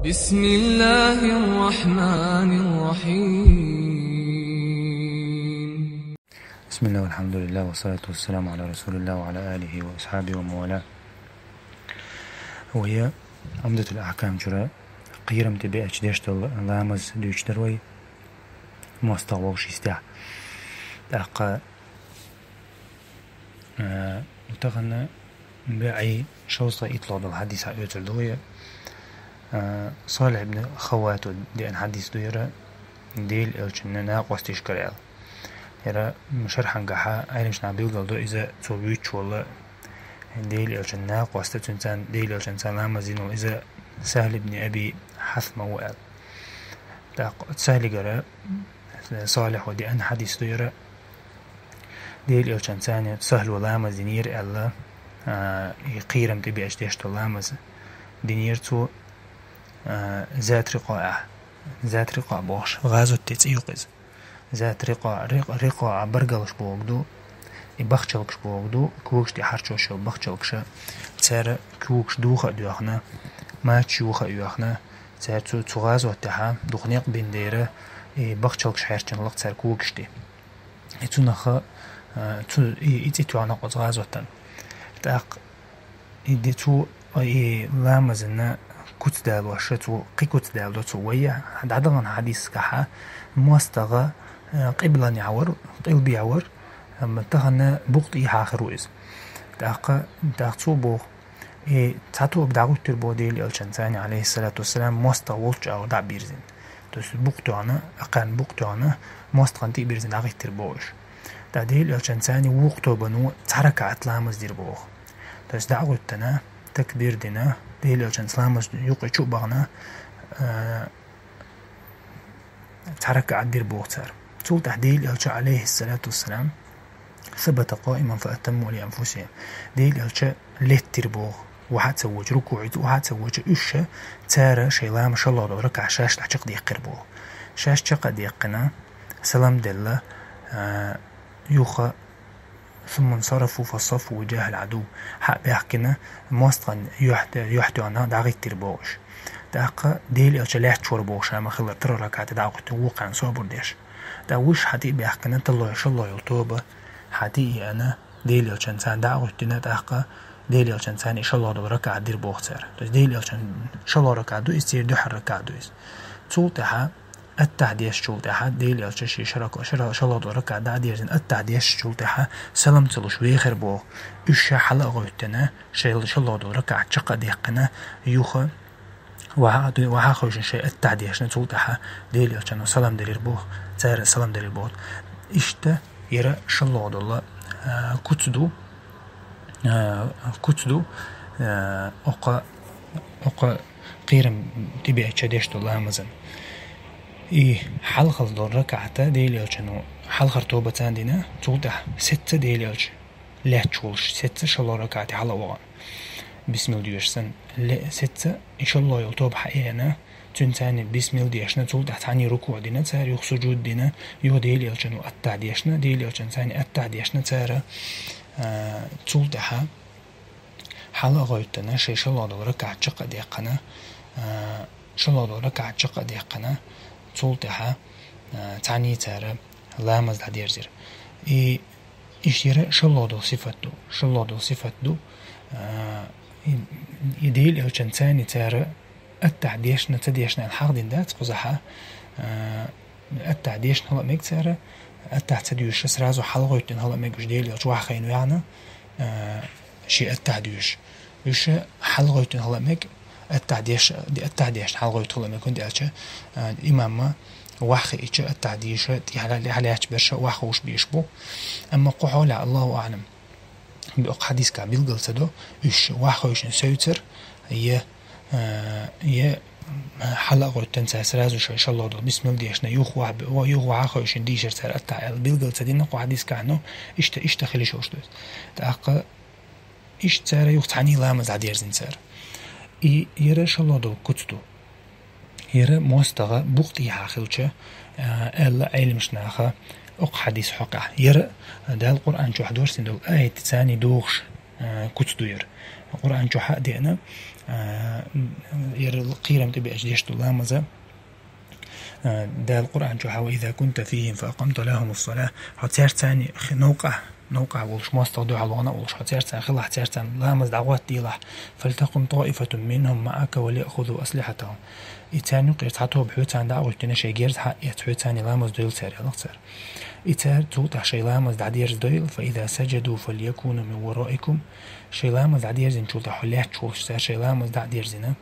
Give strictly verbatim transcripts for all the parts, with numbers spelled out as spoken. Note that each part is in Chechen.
بسم الله الرحمن الرحيم. بسم الله والحمد لله والصلاة والسلام على رسول الله وعلى آله وأصحابه ومن والاه. وهي عمدة الأحكام чура кхерам тӀебеача дешдала ламаз дуьйцуш дар вай, моастагӀа волуш йистехь. ТӀаккха, а, тахана баьӀий шовзткъе итлагӀа долу хьадис хьаоьцур ду вай. А, Салихь ибн Хаввато деана хьадис ду яра, Делан элчанна накъостий караяьлла. Яра шархьангахьа Ӏеламнаха билгал до иза цо вуьйцуш волу Делан элчанна накъост, цуьнца Делан элчанца ламаз дина волу иза Сахьл ибн Аби Хьасма ву аьлла. ТӀаккха Сахьлигара Салихьо деана хьадис ду яра, Делан элчанца Сахьло ламаз динера аьлла, а, и кхерам тӀебеача дешдала ламаз динера цо, а, Зат Рикъаъехь. Зат Рикъаъ бохуш, гӀазот де цӀе юкъа иза. Зат Рикъаъ, Рикъ-, Рикъаъ баргалш боху ду, и бахчалкаш боху ду, когаш тӀе хьарчош йолу бахчалкаша, цара когаш духа а доьхна, мачаш юха а йоьхна, цара цу, цу гӀазот тӀехьа дукха некъ бина дера, и бахчалкаш хьерчина лакха цара когаш тӀе. И цунах, а, цу, и, и цӀе тоьхна оцу гӀазотан. ТӀаккха и де цо, и ламазана куц далош, цо кхин куц далош цо вай, дӀадахана хьадисгахьа, моастагӀа, а, къибланехь вара, къилбехь вара, амма тахана букъ тӀехьа хир ву иза. ТӀаккха, тӀаккха цо боху, и цхьа тоба дӀагӀуьттур боху Делан элчанца, алейхиссалату вассалам, моастагӀа волчу агӀор дӀа а бирзина. То есть букъ тоьхна, акхарна букъ тоьхна, моастагӀана тӀе а бирзина дӀагӀиттира боху уьш. ТӀаккха Делан элчанца вукху тобано цхьа ракаӀат ламаз дира боху. То есть дӀа а гӀуьттина, такбир дина, Делан элчанца ламаз юкъе чу а бахана, а, цхьа ракаӀат дира боху цара. Цул тӀаьхьа Делан элча, алейхиссалату вассалам, сабата къаиман фа атамму ли анфусихим. Делан элча леттира боху, ваха а ца вочу, рукуӀе ваха а ца вочу, уьш ша, цара шайн ламаз шолгӀа долу ракаӀат шаьш дӀачекхдеккхира боху. Шаьш чекхдеккхина, салам делла, а, юха, сумма ансарафу фассаффу вижахал Ӏадув. Хьа а баьхкина, моастагӀан юьхь-, юьхь тоьхна дӀагӀиттира боху уьш. ТӀаккха Делан элча лаьтташ вара боху ша ма-хиллара, тара ракаӀате дӀа а гӀуьттина, вукхарна собар деш. ТӀаккха уьш хьа тӀе а баьхкина, таллой шолгӀа йолу тоба хьа тӀе а еана, Делан элчанца дӀа а гӀуьттина, тӀаккха Делан элчанца и шолгӀа долу ракаӀат дира боху цара. То есть Делан элчан шолгӀа ракаӀат ду иза, церан дуьххьара ракаӀат ду иза. Цул тӀаьхьа аттахьа дешначул тӀаьхьа Делан элча шен ши рака-, ши ра-, шолгӀа долу ракаӀат дӀа а дерзина, аттахьа дешначул тӀаьхьа салам ца луш вехира боху. Уьш ша хьала а гӀуьттина, шайн шолгӀа долу ракаӀат чекхдеккхина, юха ваха а дуй-, ваха а хевшина шайн аттахьа дешна, цул тӀаьхьа Делан элчано салам делира боху, цара салам делира боху. Иштта яра шолгӀа долу, а, куц ду, а, куц ду, а, окха, окха кхерам тӀебеача дешдолу ламазан. И хьалхалц долу ракаӀата Делан элчано хьалхара тобаца дина, цул тӀаьхьа сецца Делан элча лаьтташ волуш, сецца шолгӀа ракаӀате хьала а вахана. Бисмилла доьшуш санна, ле-, сецца и шолгӀа йолу тоба хьаеана, цуьнца бисмилла дешна, цул тӀаьхьа цхьаьна рукуӀ дина цара, юха сужуд дина, юха Делан элчано аттахьа дешна, Делан элчанца аттахьа дешна цара, а, цул тӀаьхьа хьала а гӀевттина, шайн шолгӀа долу ракаӀат чекхдеккхина, а, шолгӀа долу ракаӀат чекхдеккхина, цул тӀаьхьа, а, цхьаьна цара ламаз дӀадерзира. И иштта яра шолгӀа долу сифат ду, шолгӀа долу сифат ду, а, и, и Делан элчанца цара аттахьа дешна, ца дешна аьлла хьахдина дац кхузахьа, а, аттахьа дешна хила а мега цара, аттахьа ца доьшуш сразу хьала а гӀевттина хила а мега уьш Делан элча ваха а хевшина ваьхна, а, шен аттахьа доьшуш. Уьш хьала а гӀевттина хила а мега, аттахьа деш-, аттахьа дешна хьала а гӀевттина хила а мега, хӀунда аьлча, а, имам ваха а хиъча аттахьа дийша, тӀехьа лаьтташ берш ваха а хууш бийш бу. Амма кху хьолехь, Аллаху аӀлам, боккха хьадисехь билгал ца до, уьш ваха а хевшина севцар, я, а, я хьала а гӀевттина цара сразу шайн шолгӀа долу бисмилла дешна, юха ваха, юха ваха а хевшина дийшар цара аттахьа аьлла билгал ца дина кху хьадисехь, но иштта, иштта хила йиш йолуш ду иза. ТӀаккха иштта цара юха цхьаьна ламаз дӀадерзина цара. И яра шолгӀа долу куц ду. Яра моастагӀа букъ тӀехьа хилча, а, аьлла Ӏеламнаха окха хьадис хьокъехь. Яра Дала Къуръан чохь доссийна долу аят царна дохуш, а, куц ду яр. Къуръан чу хьа а деана, а, яр кхерам тӀебеача деш дола ламаз а, а, Дала Къуръан чу хьа: «وإذا كنت فيهم فأقمت لهم الصلاة». Хьо царца цхьана хи-, новкъа, новкъа волаш, моастагӀа дуьхьал вахана а волаш, хьо царца цхьана хилахь, царца цхьана ламаз дӀагӀоттаделахь, «فلتقم طائفة منهم معك وليأخذوا أسلحتهم». И царна юкъера цхьа тоба хьоьца цхьана дӀа а гӀоттина, шоай герз хьа а эца, хьоьца цхьана ламаз дойла цар, аьлар цар. И цар цул тӀехьа шоай ламаз дӀадерзадойла, «فإذا سجدوا فليكونوا من ورائكم». Шоай ламаз дӀадерзийначул тӀехьа хьо лаьтташ волаш цар шоай ламаз дӀа а дерзийна,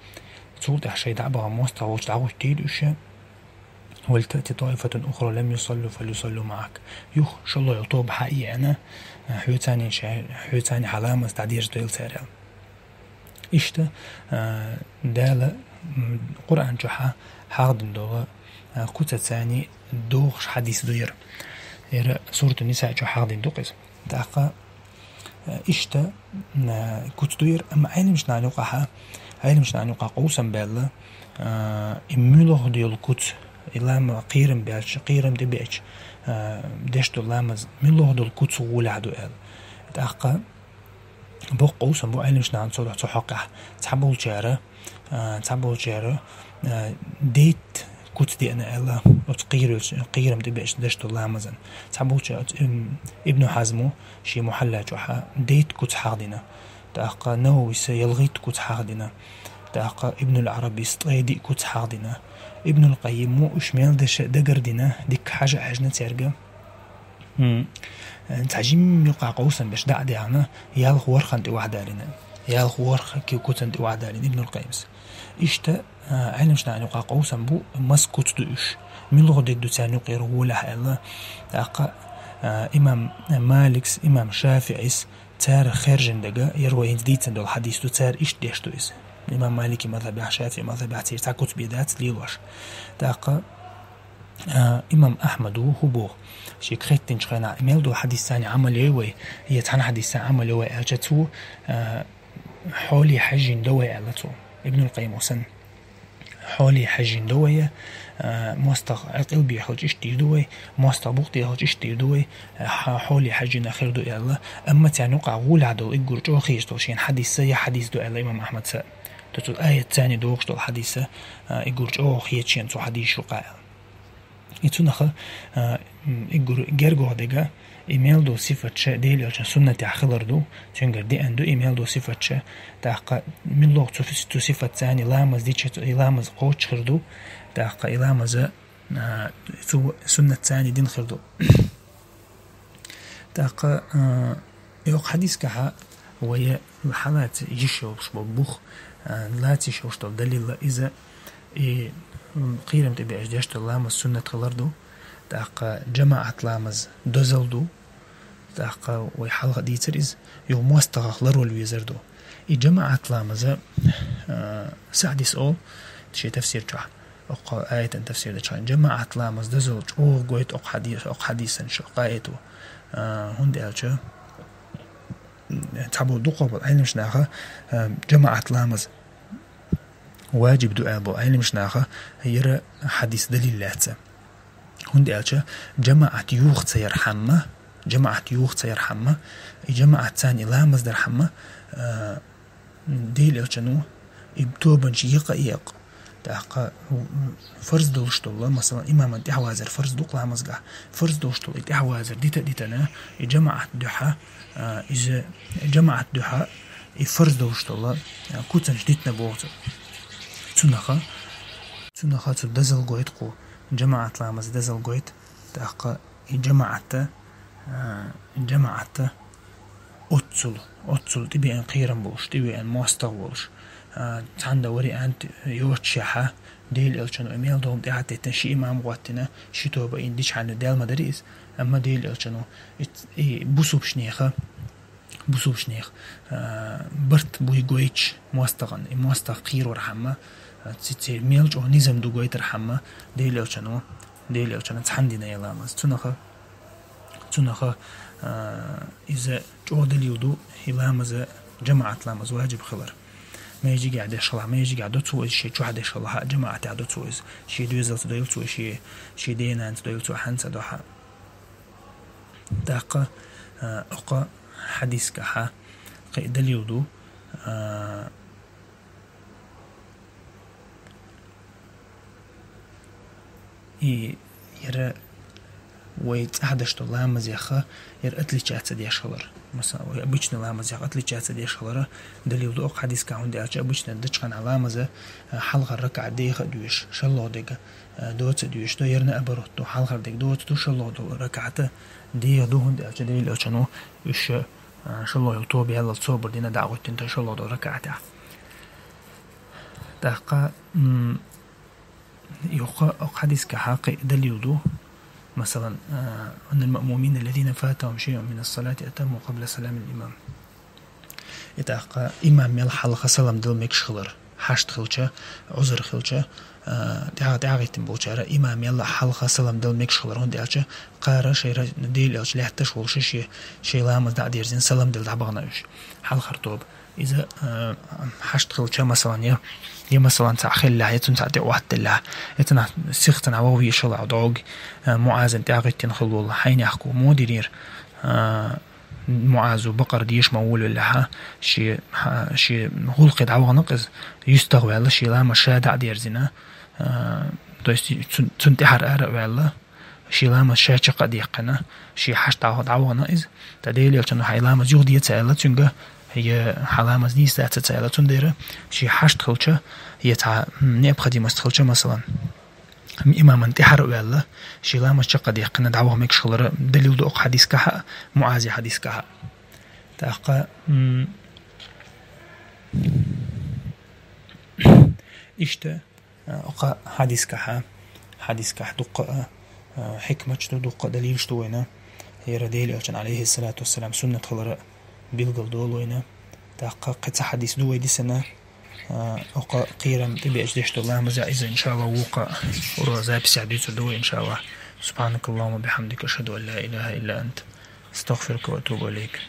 цул тӀехьа шоай дӀа а бахана моастагӀа волча дӀагӀоттадойла уж. «ولتأت طائفة أخرى لم يصلوا فليصلوا معك». Юха шоллагӀа йола тоба хьа а еана, хьоьца цхьана ша-, хьоьца цхьана хьа ламаз дӀадерзадойла цар, аьлар. Иштта, а, Дала, м, Къуръан чу хьа-, хьахадина дола, а, куцаца цхьана догӀаш хьадис ду яр. Яр Суратун-Нисаъ чу хьахадина ду-кх из. ТӀаккха, а, иштта, а, куц ду яр, амма Ӏилманча наьха юкъахьа, Ӏилманча наьха юкъахьа къовсам баьлла, а, и муьлха дола куц, и лама кхерам баьлча, кхерам тӀебеача, а, деш дола ламаз, муьлха дола куц гӀолехь ду аьлла. ТӀаккха боккха къовсам бу Ӏилманча наьха цу, цу хьокъехь. Цхьаболчара, а, цхьаболчара, а, дейтта куц деана аьлла, оцу кхерам, кхерам тӀебеача деш дола ламазан. Цхьаболчара оцу, м, Ибну Хьазма ший Мухьалла чу хьа дейтта куц хьахадина. ТӀаккха Нававис ялхайтта куц хьахадина. ТӀаккха Ибнул Ӏарабис ткъе диъ куц хьахадина. Ибнул Къаййима уж мел деш дагардина, дикка хьажа а хьаьжна цаьрга. М. Цхьа жимма юкъахь къовсам беш дӀа а даьхна, ялх ворхӀан тӀе охьадалийна. Ялх ворхӀ ки-, куцан тӀе охьадалийна Ибнул Къаййимас. Иштта, а, Ӏилманча наьха юкъахь къовсам бу, масса куц ду уж. Муьлха дерг ду царна юкъера гӀолехь аьлла. ТӀаккха, а, имам Маликас, имам ШафиӀис, цар хаьржина дага, яр вай хӀинца дийцина дола хьадис ду, цар иштта деш ду иза. Имам Малика мазхӀабехь, ШафиӀий мазхӀабехь церан цхьа куц бе дац лелош. ТӀаккха, а, имам Ахьмада хӀун боху? Шега хаьттинчу хенахь, и мел долу хьадисца Ӏамал йой вай, я цхьана хьадисца Ӏамал йой вай аьлча, цо, а, хьоле хьаьжжина до вай аьлла цо, Ибнул Къаййима санна. Хьоле хьаьжжина до вай, а, мостагӀа Ӏекъил бехалча иштта дийр ду вай, мостагӀа букъ тӀехьалча иштта дийр ду вай, а, хьа-, хьоле хьаьжжина хир ду аьлла. Амма царна юкъахь гӀолехь долу уггар чӀогӀа хеташ долу шена хьадис я хьадис ду аьлла имам Ахьмадас. Цу аятца догӀуш долу хьадис, а, уггар чӀогӀа хета шена цу хьадисаш юкъахь аьлла. И цунах, а, м, уггар гергахь дерг, и мел долу сифаташ Делан элчан суннатехь хилар ду, цуьнгара деана ду и мел долу сифаташ, тӀаккха муьлхха цу, цу сифатца ламаз дича, и ламаз кхочуш хир ду, тӀаккха и ламаз, а, цу суннатца дина хир ду. ТӀаккха, а, и окху хьадисехь вай хьалаца йиш йолуш болу бух, а, лаца йиш йолуш долу далил иза, и, м, кхерам тӀебеача деш долу ламаз суннат хилар ду, тӀаккха жамаӀат ламаз дозалла ду, тӀаккха вай хьалха дийцира иза, юха мостагӀах ларвала везар ду. И жамаӀат ламаз, а, СаӀдис олу шен тафсир чохь, окху аятан тафсир дечохь, жамаӀат ламаз дозалла чӀогӀа гойту окху хьади-, окху хьадисан шу къаьтӀо. А, хӀунда аьлча, м, цхьаболу дукхахболу Ӏилманча наха, а, жамаӀат ламаз ваджиб ду аьлла болу Ӏилманча наха яра хьадис далил лаьцна. ХӀунда аьлча жамаӀат юха ца ярхьама, жамаӀат юха ца ярхьама, и жамаӀатца и ламаз дархьама, а, Делан элчано и тобанаш екъа а екъа, тӀаккха, м, фарз долуш долу, масалан, имаман тӀаьхьавазар фарз ду-кх ламазгахь, фарз долуш долу и тӀаьхьавазар дита а дитина, и жамаӀат дуьхьа, а, иза жамаӀат дуьхьа и фарз долуш долу, а, куцанаш дитина боху цо. Цунаха, цунаха цу дозалла гойту кху, жамаӀат ламаз дозалла гойту, тӀаккха и жамаӀатта, а, жамаӀатта оццул, оццул тӀебеана кхерам болуш, тӀебеана мостагӀа волуш, а, цхьана дан вариант йоццушехь, Делан элчано и мел долу тӀаьхьа теттина, ши имам гӀоттина, ши тоба йина дичхьана даьлла ма дарий иза, амма Делан элчано и, и бусулбанеха, бусулбанех, а, барт буй гойтуш мостагӀан, и мостагӀа кхерорхьама, а, ци-, ци мел чӀогӀа низам ду гойтархьама, Делан элчано, Делан элчано цхьана дина и ламаз. Цунаха, цунаха, а, иза чӀогӀа далил ду, и ламаза, жамаӀат ламаз ваджиб хилар. Межигехь деш хилахь, межигехь до цо иза, шен чохь деш хилахь, жамаӀатехь до цо иза, шен доьзалца дойла цо, шен, шен денанца дойла цо, хьанца дохьа. ТӀаккха, а, окху хьадисехь, Кхы далил ду, а, и яра вай цӀахдаш ду ламаз яха, яра отличаться деш хилар. Масала, вай обычный ламаз яха отличаться деш хилара далил ду укх хьадиска, хӀунда аьлча обычно дачхана ламаза, а, хьалхар ракаӀат деха дуьш, шалло дега, а, доца дуьш, то яра наоборот ду, хьалхар дег доца ду, шалло ду ракаӀата деха ду, хӀунда аьлча далил аьлча, ну, уьш, а, шалло йол тоба яллал собар дина дагӀуттин то шалло ду ракаӀата. ТӀаккха, м, юха укх хьадиска хьакхи далил ду. Масалан, а, «إن المأمومين الذين فاتهم شيء من الصلاة أتموا قبل سلام الإمام». И тӀаккха имам мел хьалха салам дал мегаш хилар. Хьашт хилча, узур хилча, а, тӀагӀа-, тӀагӀиттина болчара имам мел хьалха салам дал мегаш хилар. ХӀунда аьлча кхара шайра далил аьлча лаьтташ волуш ши, ши ламаз дӀа а дерзина салам дал дӀабахана уьш. Хьалхар тоба. Иза, а, хьашт хилча, масалан, я, я, масалан, цхьаъ хиллехь, я цунна цхьаъ тӀе оттаделлехь, я цунна сихцана вогӀу вийшалахь догӀу, а, МуӀазан тӀагӀиттина хилла волу хьайнехко мо дирийра, а, МуӀазу бакъар дийша ма волавеллехьа, ши, хьа-, ши гӀуллакхе дӀавахана иза, юьстах ваьлла, ши ламаз ша дӀа а дерзина, а, то есть цун-, цунна тӀаьхьара ара а ваьлла, ши ламаз ша чекх а деккхина, ши хьашт дӀа-, дӀавахана иза. ТӀа далил аьлча, ну, хьайн ламаз юха деца аьлла цуьнга, я хьан ламаз нийса дац ца аьлла, цундела ши хьашт хилча, я цхьа, м, необходимость хилча, масалан, имаман тӀаьхьара а ваьлла, ши ламаз чекх а деккхина дӀаваха мегаш хилара далил ду укх хьадиска хьа, МуӀазан хьадиска хьа. ТӀаккха, м, иштта, а, укх хьадиска хьа, хьадиска хьа дуккха а, а, хьикматаш ду, дуккха а далилаш ду вайна. Яра далил аьлча, алейхиссалату вассалам, суннат хилара билгал долу вайна. ТӀаккха кхин цхьа хьадис ду вай дисина, а, укх кхерам тӀебеача деш долу ламаза иза, иншалла, вукху уро записехь дуьйцур ду вай, иншалла. سبحانك اللهم وبحمدك، أشهد أن لا إله إلا أنت، أستغفرك وأتوب إليك.